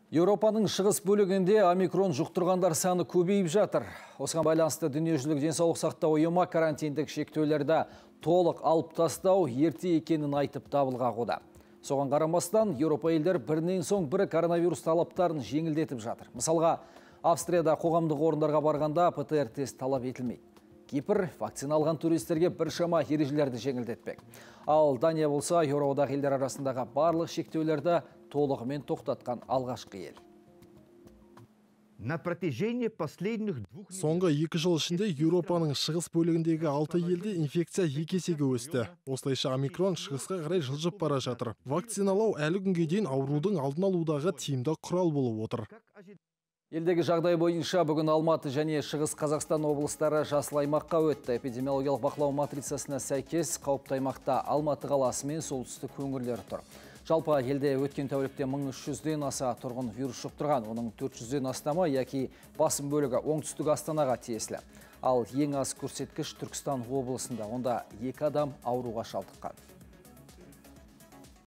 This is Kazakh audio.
Еуропаның шығыс бөлігінде омикрон жұқтырғандар саны көбейіп жатыр. Осыған байланысты Дүниежүзілік денсаулық сақтау ұйымы карантиндік шектеулерді толық алып тастау ерте екенін айтып дабыл қағуда. Соған қарамастан Еуропа елдері бірінен соң бірі коронавирус талаптарын жеңілдетіп жатыр. Мысалға, Австрияда қоғамдық орындарға барғанда ПТР тест талап етілмейді. Кипр вакцина алған туристерге біршама ережелерді жеңілдетпек. Ал Дания болса, Еуроодақ елдері арасындағы барлық шектеулерді толығымен тоқтатқан алғашқы ел. На протяжении последних двух Соңғы 2 жыл ішінде Еуропаның шығыс бөлігіндегі алты елде инфекция екі есеге өсті. Осылайша, омикрон шығысқа қарай жылжып бара жатыр. Вакциналау әлі күнге дейін аурудың алдын алудағы тиімді құрал болып отыр. Елдегі жағдай бойынша бүгін Алматы және Шығыс Қазақстан облыстары жасыл аймаққа өтті. Эпидемиологиялық бақылау матрицасына сәйкес, қауіпті аймақта Алматы қаласы мен солтүстік өңірлер тұр. Жалпы елде өткен тәулікте 1300-ден аса тұрғын вирус жұқтырған, оның 400-ден астамы, яки басым бөлігі, оңтүстік астанаға тиесілі. Ал ең аз көрсеткіш Түркістан облысында, онда екі адам ауруға шалдыққан.